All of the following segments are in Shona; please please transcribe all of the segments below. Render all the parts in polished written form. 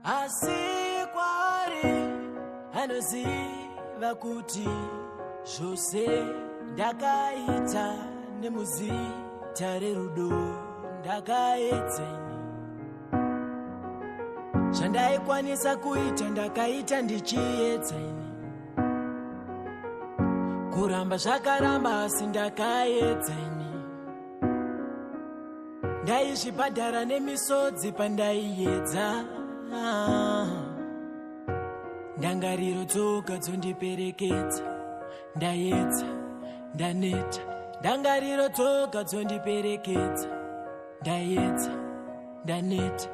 Asi kwaari anoziva kuti zvose ndakaita nemuzita rerudo ndakaedza ini. Zvandaikwanisa kuita ndakaita ndichiedza ini. Kuramba zvakaramba asi ndakaedza ini. Ndaizvibhadhara nemisodzi pandaiedza. Ndangariro dzoga dzondiperekedza. Ndaedza, ndaneta. Ndangariro dzoga dzondiperekedza. Ndaedza, ndaneta.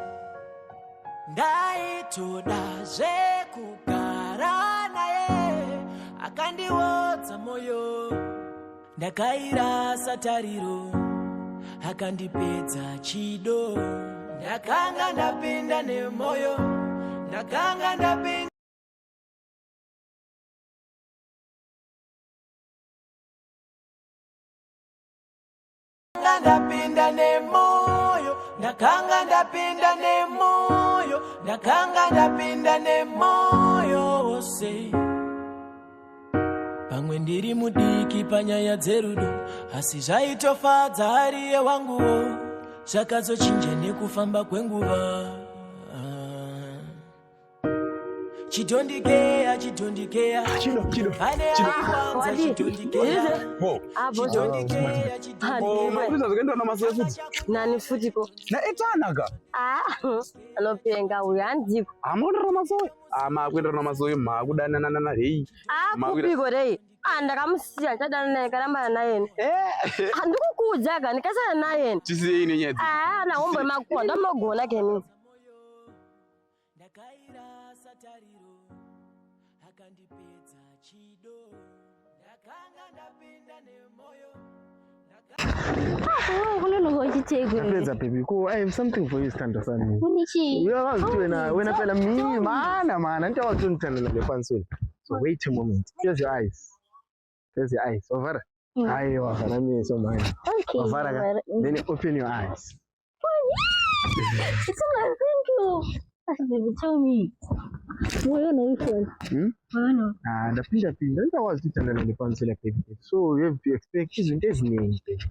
Ndaitoda zvekugara naye akandiodza moyo ndakairasa tariro akandipedza chido ndakanga ndapinda nemoyo ndakanga ndapinda ndapinda nemoyo ndakanga ndapinda nemoyo ndakanga ndapinda nemoyo wose pamwe ndiri mudiki panyaya dzerudo asi zvaitofadza ariye wanguwo zvakazochinja nekufamba kwenguva. Chidondikeya, chidondikeya. Chido, chido. Pane Chido. aiwanza Wadii? chidondikeya. Wo. Ah, boss. Chidondikeya, Oh, makuita zvakaenda namasowe futi. Nani futi ko? Na etana ka. Ah, anopenga uyu handiko. Hamukuenderana masowe? Ah, makuenderana masowe makudanana na rei. Ah, Makuita- kupiko rei? Ah, ndakamusiya ndichadana naye karambana naye. Eh. Handikukuudza ka ndikasana naye. Tisiyei nenyaya idzi. Ah, na hombo makuwa ndomogona keni. Ndakairasa tariro akandipedza chido ndakanga ndapinda nemoyo. Ndapedza baby. Ko I have something for you sithandwa sami. Kune chii? Uyawazi ukuthi wena wena phela mi mana mana into wazi ungithandela le phansi wena. So wait a moment. Close your eyes. Close your eyes. Wavara? Hayi wavara meso manje. Okay. Wavara ka? wavara. Then open your eyes. It's all right, thank you. Asi baby, tell me. Moyo iphone. Moyo. Ah, ndapinda pinda. Into wazi ukuthi le phansi la baby. So you have to expect izinto eziningi baby.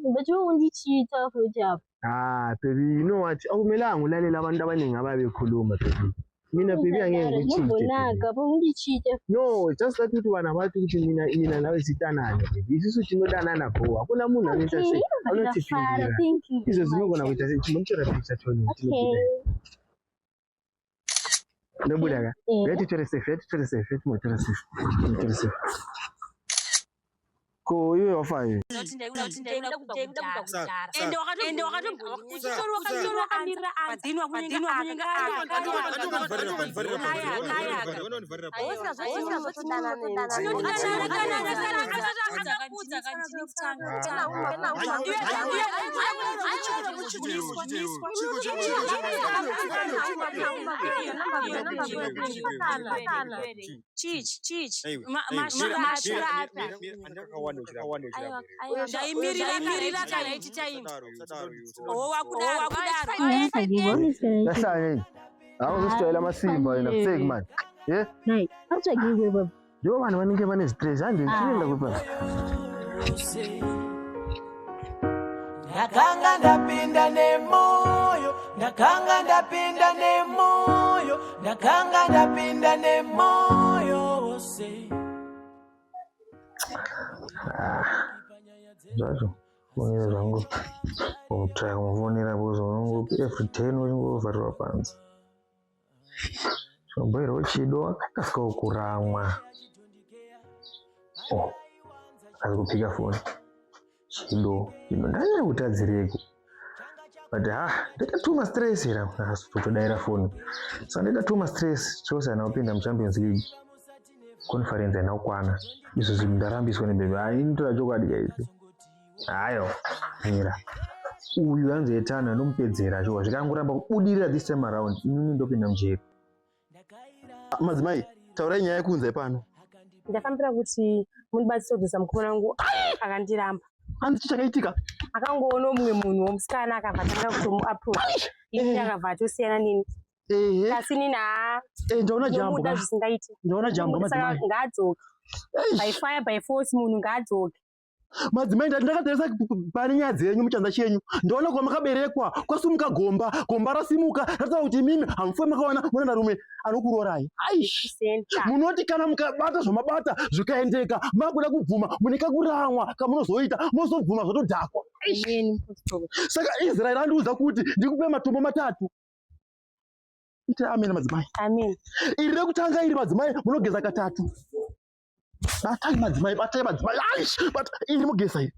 But you undicheata futhi apha. Ah, baby, you know what? Akumelanga ulalele abantu abaningi ababekhuluma baby. Mina baby angeke ngikucheate. baby. Mbonaka, but undicheata. No, just that kuti vanhu havati kuti mina mina nawe sitanane baby. Isusu tinodanana bho. Hakuna munhu anoita Okay, sei. ndafara. Anotipindira. Thank you. Izvo zvinogona kuita sei. Chimbomutora picture Tony. Okay. Tinobuda. Ndobuda ka? Eh. Ngatitore safe, ngatitore safe, ngatitore safe. Ngatitore safe. Ko iwe wafa iwe. Yahlanya yini? Hawu uzosijwayela amasimba wena fake man. Yeah? Nayi, awutsvagirwe baba. Ndivo vanhu vanenge vane stress handi chinoenda kupa. Ndakanga ndapinda nemoyo, ndakanga ndapinda nemoyo, ndakanga ndapinda nemoyo wose. Zvacho fonera zvangu kutry kumufonera because unongo every 10 uchingovharirwa panze. Zvobhoirwa chido akakasikawo kuramwa. Oh, akazi kupika foni. Chido, chido ndanyanya kutadzireko. But ha, ndaita too much stress here kutodaira foni. Saka ndaita too much stress Chelsea haina kupinda muChampions League. Conference haina kukwana. Izvo zvinhu ndarambiswa nebebe. Hai, inotora chokwadi guys. Hayo, mira. Uyu hanzi Etano anomupedzera shuwa zvikangoramba kubudirira this time around inini ndopinda mujeri. Madzimai, taurai nyaya yekunze pano. Ndafambira kuti mundibatsire kudzosa mukomana wangu akandiramba. Hanzi chii chakaitika? Akangoona mumwe munhu womusikana akabva atanga kutomuapproach. Ini akabva atosiyana neni. Ehe. Kasi nini haa. Eh, ndaona jambo Ndinomuda ka. zvisingaiti. Ndaona jambo Saka madzimai. ngaadzoke. By Eish. fire by force munhu ngaadzoke. Madzimai ndati ndakatarisa pane nyaya dzenyu muchanza chenyu. Ndaona kwamakaberekwa kwasimuka gomba, gomba rasimuka rataura kuti imimi hamufe makawana mwanadarume anokurorai. Aish. Center. Munoti kana mukabata zvamabata zvikaendeka makuda kubvuma mune kakuramwa kamunozoita mozobvuma zvotodhakwa. Amen mupostori. Saka Israeri andiudza kuti ndikupe matombo matatu. Ite amen madzimai. Amen. Iri rekutanga iri madzimai munogeza katatu. Batai madzimai, batai madzimai. Aish, bata iri mugeza iri.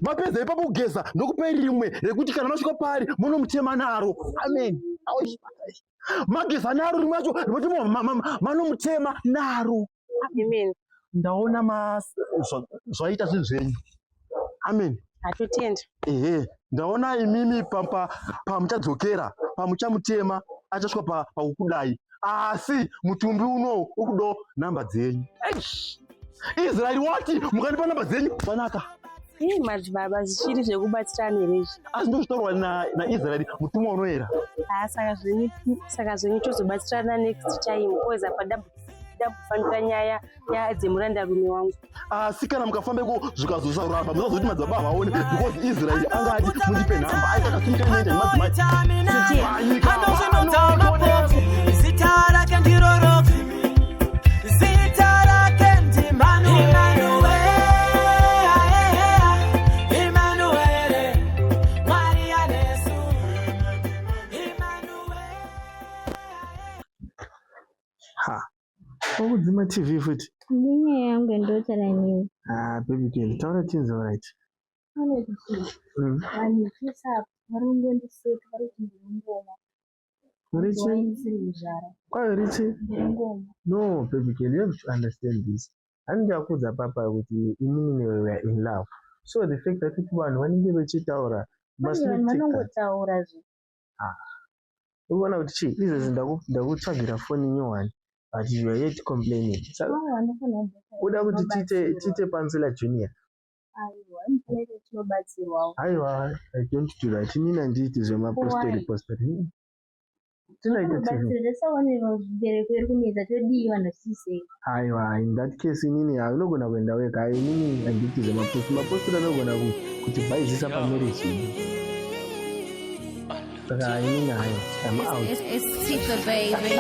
Mapedza ipapo kugeza ndokupei rimwe rekuti kana masvika pari munomutema naro. Amen. Aish, batai. Mageza naro rimwe racho rinoti manomutema naro. Amen. Ndaona zvaita zvinhu zvenyu. Amen. Hatotenda. Ehe, ndaona imimi pamuchadzokera, pamuchamutema achasvika pakukudai. Asi mutumbi unowu ukudo namba dzenyu. Eish! Israeri wati mukandipa namba dzenyu zvanaka. Ii madzibaba zvichiri zvekubatsirana here izvi? Asi ndozvitaurwa naIsraeri mutumwa unoera. Haa saka zvenyu tozobatsirana next time cause apa ndambofambira nyaya dzemurandarume wangu. Asi kana mukafambeko zvikazosaruramba musazoti madzibaba havaone because Israeri anga ati mundipe nhamba aita kasimuka inoita nemadzimai. Panyika pano Zita rake ndiro roka, zita rake ndiManuel, Emmanuel, Mwari anesu, Emmanuel. Ha, wakudzima TV futi. Nenyaya yangu yandotaura newe. Ah, baby girl, taura tinzi alright. Vanoti vanhu vese apa vari kungondiseka vari kuti ndiri ngoma. Uri Why chii? ndisiri kuzvara? Kwayo uri chii? Ndiri ngoma. No, baby girl, you have to understand this. Handingakuudza papa kuti inini newe we are in love. So the fact that kuti vanhu vanenge vachitaura must Manje vanhu not take that. vanongotaura zve. Unoona kuti chii izvezvi ndakutsvagira foni nyowani but you are yet complaining. Saka Vamwe vanofanira kumbotaura uda kuti tiite tinobatsirwa. tiite panzela junior. Aiwa, inoita tinobatsirwawo. Aiwa, I don't do that. Inini handiiti zvemapostori Why? postori. Tinoita TV. Tinobatsira tisaone zvibereko iri kunetsa todii vanhu vachisei. Aiwa, in that case inini unogona kuenda wega. Ai, inini handiiti zvemapostori. Mapostori anogona kutibhaizisa pamarriage yedu. Saka inini hayi, I'm out. It's Tifa, baby.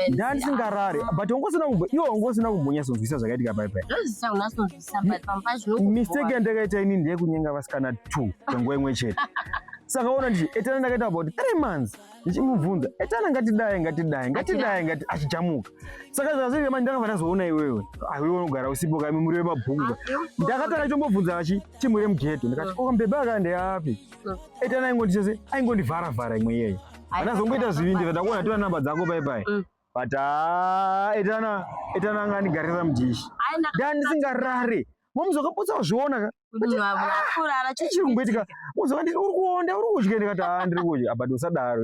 Ndandisingarari but wangosina iwe wangosina kumbonyatsonzwisa zvakaitika pai pai. Mistake yandakaita inini ndeyekunyenga vasikana 2 panguva imwe chete. Saka ona ndichi Etana ndakaita about 3 months ndichimubvunza Etana ngatidai ngatidai ngatidai ngati achijamuka. Saka zvazviri manje ndakabva ndazoona iwewe. Ah, iwewe unogara usipo kaimi muri wemabhuku. Ndakatanga chitombobvunza achi timu remugeto ndikati oh mbebe aka ndeapi? Etana aingondisese aingondivhara-vhara imwe iyeyo. Handazongoita zvivindi ndakuona tora namba dzako pai pai. But ah, Etana anga andigarisa mudhishi. Ndandisingarare. Momuzokapotsa kuzviona ka. Chii kumboitika? Muzokanditi uri kuonda uri kudya ndikati ah ndiri kudya but usadaro.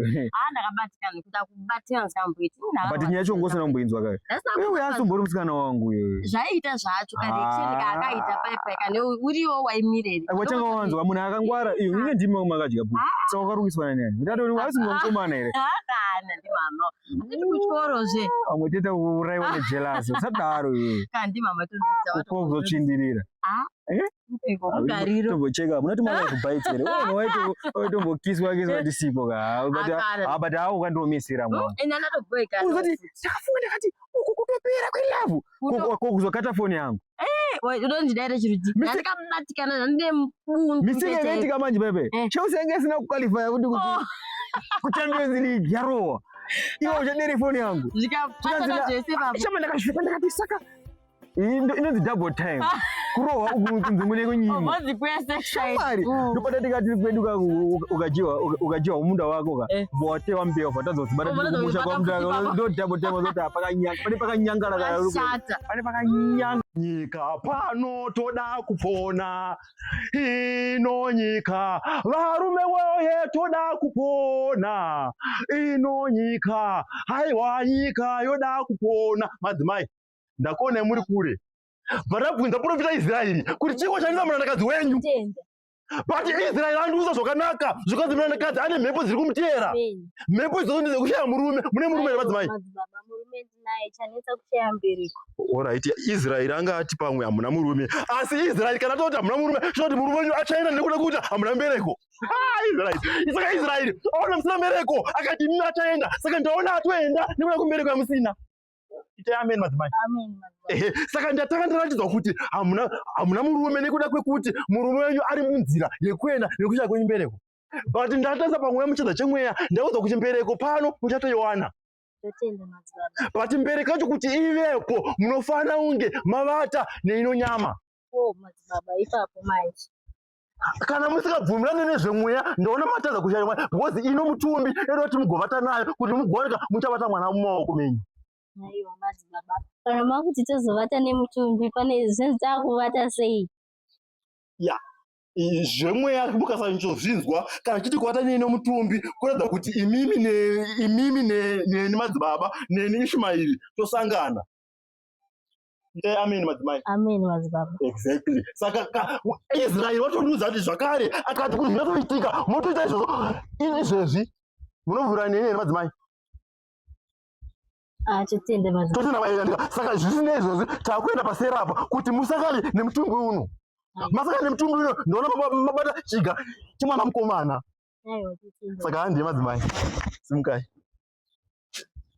But nyaya yacho ngosina kumboinzwa kare. Wewe asombori musikana wangu wewe. Zvaiita zvacho kareaction kaakaita paipai kane uriwo waimireri. Wachanga wanzwa munhu akangwara iyo ine ndimi wangu makadya bhuku. Saka wakarukiswa nani ani? Ndati uri wasi mukomana here? Kana ndimama. Anditi kuchikorozve. Vamwe tete kuuraiwa nejealous. Usadaro iwewe. Kana ndimama tondidza Uko kuzotsvindirira. Mugariro. Tombocheka munoti mwana kubites here? Uno waitombokiswa kiswa ndisipo ka. But Akana. ah but hawo ukandiomisira mwana. Ina ndatoboeka. Unozoti ndakafunga ndakati uku kutopera kwelove. Ko kuzokata foni yangu. Unondidaira chirudzi. Ndandikabatikana ndandine bundu. Mistake yakaitika manje pepe. Chelsea yanga isina kuqualify kuti kuti kuChampions League yarowa. Iwe uchadere foni yangu. Zvikapatana zvese baba. Chama ndakasvika ndakati saka inonzi double time. Kurohwa uku kunzi mune kunyima. Mhodzi kwese Shamwari, ndopata tikati kwedu ka ukajiwa munda wako ka watewa mbeu vatazozibata Ubata kumusha kuzibata kwa munda futi ndo double time zoti pakanyanga pane pakanyangara ka Shata. pane pakanyanga. Nyika pano toda kupona, ino nyika varume woye toda kupona, ino nyika haiwa nyika yoda kupona. Madzimai, ndakuonai muri kure, bvatabvunza profita Israeri kuti chiko chanisa murandakadzi wenyu. Tenda. But Israeri andiudza zvakanaka, zvikanzi murandakadzi ane mhepo dziri kumuteera. Amen. Mhepo idzodzo ndedzekushaya murume. Mune murume here madzimai? Madzibaba, murume ndinaye, chanetsa kushaya mbereko. Alright, Israeri anga ati pamwe hamuna murume, asi Israeri kana toti hamuna murume, zvinoti murume wenyu achaenda nekuda kuti hamuna mbereko. Ah, Israeri saka Israeri aona musina mbereko akati imi achaenda, saka ndaona atoenda nekuda kwembereko yamusina. Itai amen madzimai. Amen, madzibaba. Ehe, saka ndatanga ndaratidzwa kuti hamuna hamuna murume nekuda kwekuti murume wenyu ari munzira yekuenda nekushaya kwenyu mbereko. But ndatarisa pamweya muchiedza chemweya, ndaudzwa kuti mbereko pano muchatoiwana. Totenda madzibaba. But mbereko yacho kuti ivepo munofanira kunge mavata neino nyama. Oh, madzibaba ipapo manje. Kana musingabvumirani nezvemweya, ndaona matadza kushaya mwana because ino mutumbi inoda kuti mugovata nayo kuti mugooneka muchabata mwana mumaoko menyu. Aiwa madzibaba. Kana makuti tozovata nemutumbi pane zvinzi takuvata sei? Zvemweya mukasanyatso-zvinzwa kana chiti kuvata neino mutumbi kuratidza kuti imimi imimi neni madzibaba neni Ishmaeri tosangana. Itai amen madzimai. Amen madzibaba. Exactly. Saka Israeri watondiudza kuti zvakare akati kuti zvinotoitika motoita izvozvo izvezvi munovhura neni here madzimai? Ah, totenda madzibaba. Totenda madzibaba. Saka zvisinei izvozvi takuenda pasera apa kuti musangane nemutumbi uno. Masangane nemutumbi uno ndaona mabata chiga chemwana mukomana. Aiwa totenda. Saka handiye madzimai. Simukai.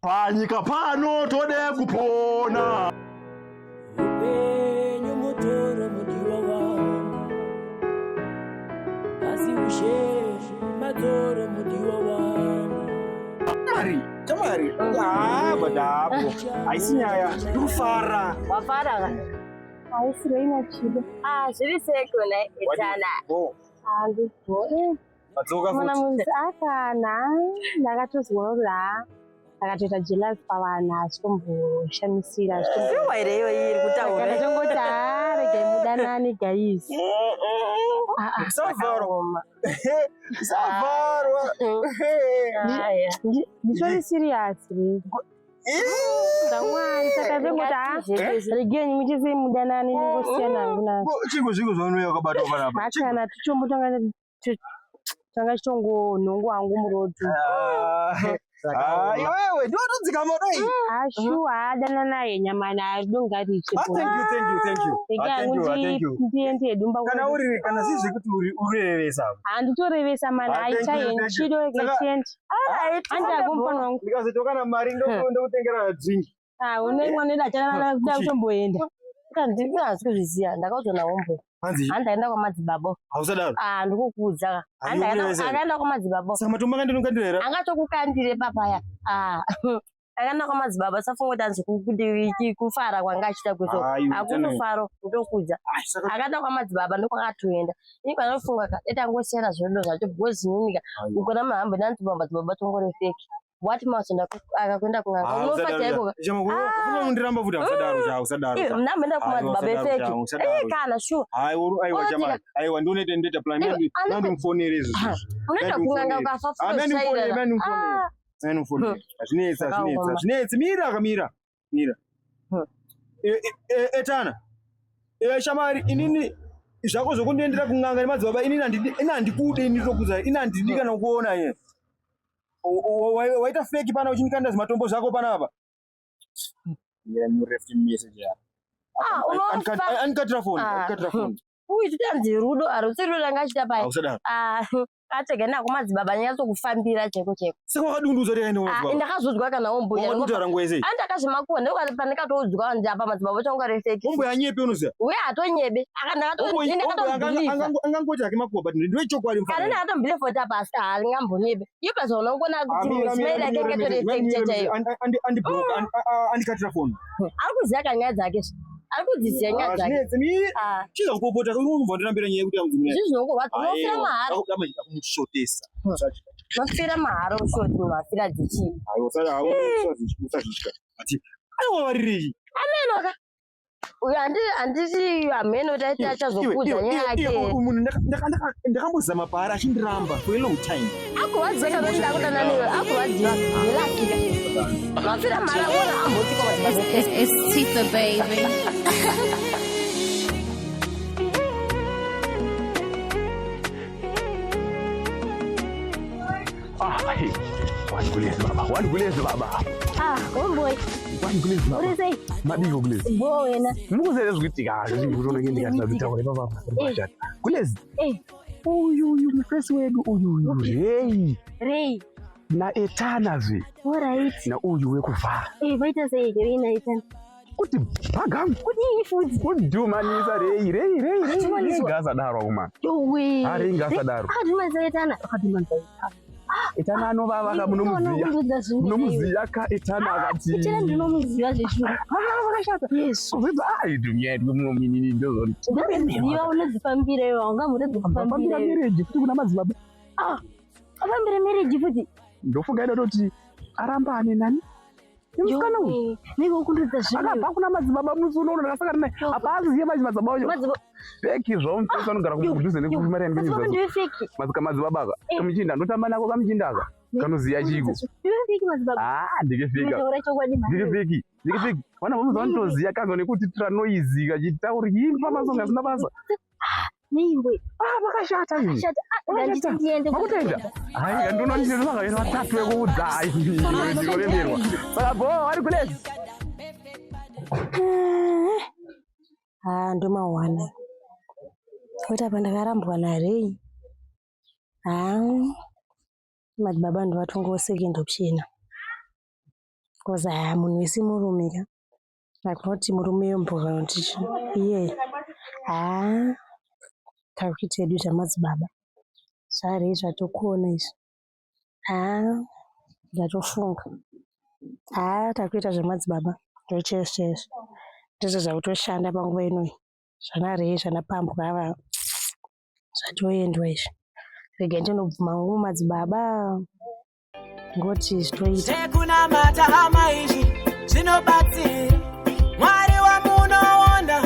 Panyika pano tode kupona. Upenyu mutoro mudiwa wangu, asi ushe madzoro mudiwa wangu. Mari, chamari. Ah, badapo. Haisi nyaya. Ndikufara. Wafara ka? Haisi reina chido. Ah, zviri sei kona etana? Oh, Handibho. madzoka Mwana futi. munzi akana ndakatozwa kuti haa akatoita jealous pavanhu achitomboshamisira Shuwa here iyoyi iri kutaura. Ndakatongoti haa regai mudanane guys. Ah, ah. Usavharwa. Usavharwa. Aya. Nditori serious re. Zvamwari saka ndongoti haa regai muchisi mudanane ndingosiyana hangu nazvo. Chiko zviko zvaunouya wakabatwa panapa. Hakana tuchombo tanga tanga chitongonhongo hangu murodhi. Ah, iwewe ndiwatodzika modoi. Ashuwa adana naye nyama naye dongariche. Ah, thank you, thank you, thank you. Ah, thank you, ah, thank you. Ndiende hedu mba Kana uri kana si zvekuti uri urevesa. Handitorevesa mana Ah, thank you, aita thank you. chido Saka- kechiendi. Andi akumupano wangu. Ndikazotoka na mari ndokutengera drink. Ah, une mwana wedu acharara kuda kutomboenda. Ndingazi kuzviziva ndakaudzwa naHombo. Hanzi Hanzi aenda kwamadzibaba. hausadaro. Ah, ndikukuudza ka. Hanzi Hayi, urevesa. akaenda kwamadzibaba. Saka matombo akandinokandira here? Angatokukandire papaya. Ah. Akaenda kwamadzibaba safunga kuti hanzi kufara kwanga achiita kuito. Hayi, Hakunofaro ndokuudza. Ai, saka Akaenda kwamadzibaba ndokwakatoenda. Ini kwanofunga ka dai tangosiyana zvedu zvacho because inini ka ukona mahambe nanzi madzibaba tongori fake. What mazoenda akakuenda kun'anga Ah, unofa usadaro, chaiko ka. Chama, unondiramba futi hausadaro, cha, usadaro. Iwe cha. mnamboenda Aiwa, kumadzibaba usadaro, efeki. cha, usadaro. Eh kana sure. Aiwa, aiwa, Unotika- chama. Aiwa, ndionete ndoita plan. Iwe, Ndandimufonere izvozvo. Unoenda kun'anga ukafa Ah, futi ndandimufonere, usairara. ndandimufonere. Ah. Ndandimufonere. Hazvinetsi, hazvinetsi, Zvakaoma. hazvinetsi. Mira, kamira. Mira. Etana. Shamari, inini zvako zvokundiendera kun'anga nemadzibaba inini handidi ini handikude ini ndokudza ini handidi kana kuona iye. Waita fake pana uchinikanda zvimatombo zvako panapa. Mira, nyore futi message yako. Ah, unofa. Andikatira phone, Ah. andikatira phone. Uyu titanzi rudo harusi rudo ranga achita paya. Hausadaro. Ah, atega nako madzibaba anyatsokufambira cheko cheko. Saka wakadunduza kuti aende Ah, kumadzibaba. ndakazozwa kana ombuya. Wakadunduza rangu wese. Andi akazvimakuwa ndopandikatoudzwa nzi apa madzibaba chonga refeki. Ombo yanyepe unoziva. Uye hatonyebe. Ombo Ndakatobhilivha. angangoti hake makuwa but ndewechokwadi Kana mfana. ndakatobhilivha kuti apa asi haringambonyebe. Iyo plus unongona kuti mudzimai ake inge tori fake chaiyo. Andibloka andikatira phone. Ari kuziva kanyaya dzake. Ari kudziziva nyaya dzake. Zvinetsi mi Ah, chiza kupopota unobva ndirambira nyaya yekuti amudzimai. izvi zvinongorwadza. Unofira mahara. Kumushotesa. Unofira mahara ushoti munhu afira dzichii. Aiwa usazvitya. Ati aiwa varirei. Amenoka. Uyu handiti hameno taiti achazokudza nyaya yake. Munhu ndakambozama paari achindiramba for a long time. Akurwadziwa kana ndakudanana newe akurwadziwa ngelasika. Mafira mara wona ambotika madzibaba. It's Tifa, baby. Ah, hey. Wani kulezi baba, wani kulezi baba. Ah, homeboy. Wani kulezi baba. Uri sei? Madiko kulezi. Bo wena. Mukuzere zvikuitika zvikutonenge ndikatadza baba. Kulezi. Eh. Uyu uyu mufesi wedu uyu uyu Rei. Rei. Na Etana zve. Alright. Na uyu wekuvhara. Eh, vaita sei Rei na Etana? Kuti bhagamu. Kudii futi? Kudhumanisa Rei, Rei, Rei, Rei. Akadhumaniswa. Ngasadaro akomana. Yowe. Ah, Rei ngasadaro. Akadhumanisa Etana. Akadhumanisa Etana. Etana anovava ka munomuziya. Munomuziya ka Etana akati. Etana ndinomuziva zveshuwa. Ah, vakashata. Yesu. Kuzvidza ah dunya yedu munominini ndozoni. Ndinoziva unodzifambira iwe haungambotodzifambira. Fambira marriage futi kuna madzibaba. Ah. Afambira marriage futi. Ndofunga ida toti arambane nani? Nemusikana uyu. Neiwe ukundudza zvinhu. Akabva kuna madzibaba musi unono ndakasangana naye. Apa aziye manje madzibaba acho. Madzibaba. Feki zvomufesi anogara kudhuze nekumari yangu Madzibaba ndiwe feki. Madzika madzibaba aka. Kamuchinda ndotamba nako kamuchinda aka. Kanoziya chiko. Ndiwe feki madzibaba. Ah, ndike feki. Unotaura chokwadi mhani. Ndike feki. Ndike feki. Vana vamuzi vanotoziya kanzwa nekuti tira noise kachitaura imba masonga asina basa. Neiwe. Ah, vakashata imi. Shata. Ah, ndanditi ndiende. Makutenda. Hayi, ndinondinonaka ino vatatu vekuudza. Ndikoremerwa. Saka bo, vari kulezi. Ah, ndomawana. Kuti apa ndakarambwa naRei. Ah, madzibaba ndovatongowo second option. Because ah, munhu wese murume ka. Akunoti murume yombo kana kuti chii. Iye. Ah, takuita hedu zvamadzibaba. ZvaRei zvatokuona izvi. Ah, ndatofunga. Ah, takuita zvamadzibaba. Ndochaizvo chaizvo. Ndizvo zvakutoshanda panguva inoyi. Zvana Rei zvana Pambwa ava zvatoendwa izvi. Rega ndinobvuma hangu madzibaba ngoti zvitoita. Zvekunamata hama izvi zvinobatsira. Mwari wamunoona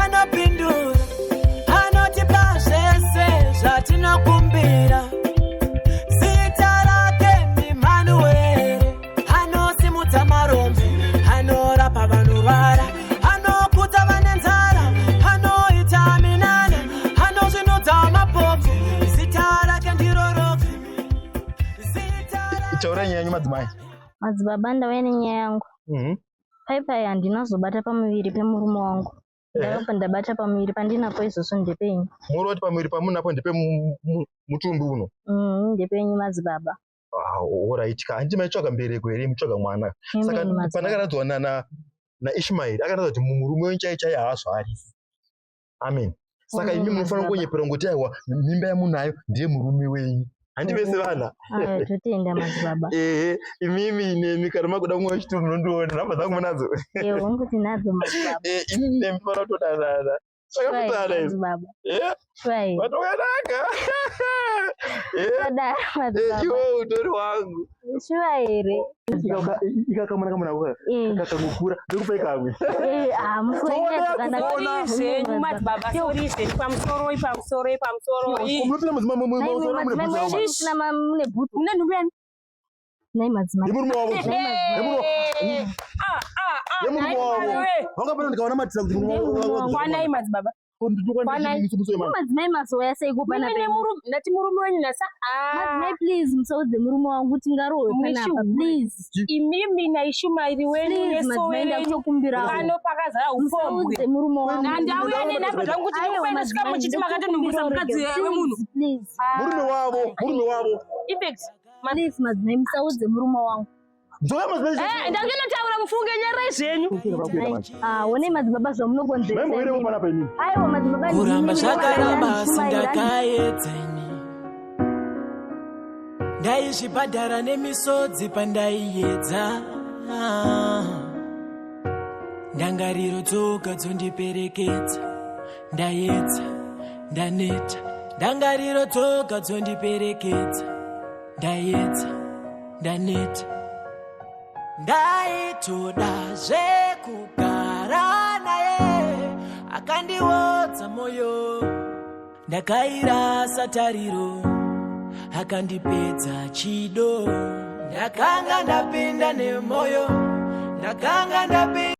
anopindura, anotipa zvese zvatinokumbira. Zita rake ndiManueri, anosimudza marombe, anorapa vanorwara, anokudza vane nzara, anoita minana, anozvinudza mapofu. Zita rake ndiro roga. Zita rake Taurai nyaya yenyu madzimai. Madzibaba ndauya nenyaya yangu. Paipai handinazobata pamuviri pemurume wangu. Ndakabva ndabata pamuviri pandinapo izvozvo ndepenyu. Muri kuti pamuviri pamunapo ndepe mutumbi uno. Ndepenyu madzibaba. Ah, alright ka. Handiti maitsvaga mbereko here mutsvaga mwana. Saka Amen, madzibaba. pandakaradzwa na Ishmael akaratidza kuti murume wenyu chaiye chaiye haazvari. Amen. Saka Amen, imi munofanira madzibaba. kunyepera kungoti aiwa mimba yamunayo ndiye murume wenyu. Handi vese vana. Aya, totenda madzibaba. Ehe, imimi nemi kana makuda kumwa chituru munondiona namba dzangu munadzo. Ewe hongu tinadzo madzibaba. Eh, ini nemi fana kutodanana. Shwai, Takafutana izvi. madzibaba. Eh, Shwai. watokanaka. Eh, Tadaro madzibaba. iwe utori wangu. Shuwa here. Ikakamwana kamwana ako Eh, kakangokura ndikupai kamwe. eh, ah, mukuenda zvakanaka. Sorry zvenyu madzibaba, sorry zvenyu pamusoroi pamusoroi pamusoroi. Munopinda mudzimai Nai mumusoro mune madzimai bvudzi mwenyu rama. musina mune bhutsu. Mune nhumbi yani? Nai madzimai. Yemurume wavo. Nai madzimai. Ah, ah, ah. Yemurume wavo. Vangapano ndikaona matira kuti murume wavo. Kwanai madzibaba. Kwanai. Madzimai mazoya seiko Mune panapa? nemurume, ndati murume wenyu nasa. Ah. Madzimai please musaudze murume wangu kuti ngarohwe panapa Mushuwe. please. Imimi naIshumairi wenyu Please nesowe madzimai renyu ndakutokumbirawo. pano pakazara upombwe. Musaudze murume wangu. Ndauya nenhamba dzangu kuti Aiwa ndikupai ndasvika madzimai muchiti makatonhumbisa mukadzi ndikukumbirawo wemunhu. please. Murume wavo, murume wavo. Ibex. Please madzimai musaudze murume wangu. Dzoka madzimai. Eh, ndangenotaura mufunge nyarai zvenyu. Ah, onei madzibaba zvamunokonzeresa. Maimboirewo panapa imimi. Aiwa madzibaba kuramba ndimi zvakaramba munokonzeresa. asi ndakaedza ini ndaizvibhadhara nemisodzi pandaiedza. Ndangariro dzoga dzondiperekedza, ndaedza ndaneta. Ndangariro dzoga dzondiperekedza, ndaedza ndaneta. Ndaitoda zvekugara naye. Akandiwodza moyo, ndakairasa tariro, akandipedza chido. Ndakanga ndapinda nemoyo, ndakanga ndapinda.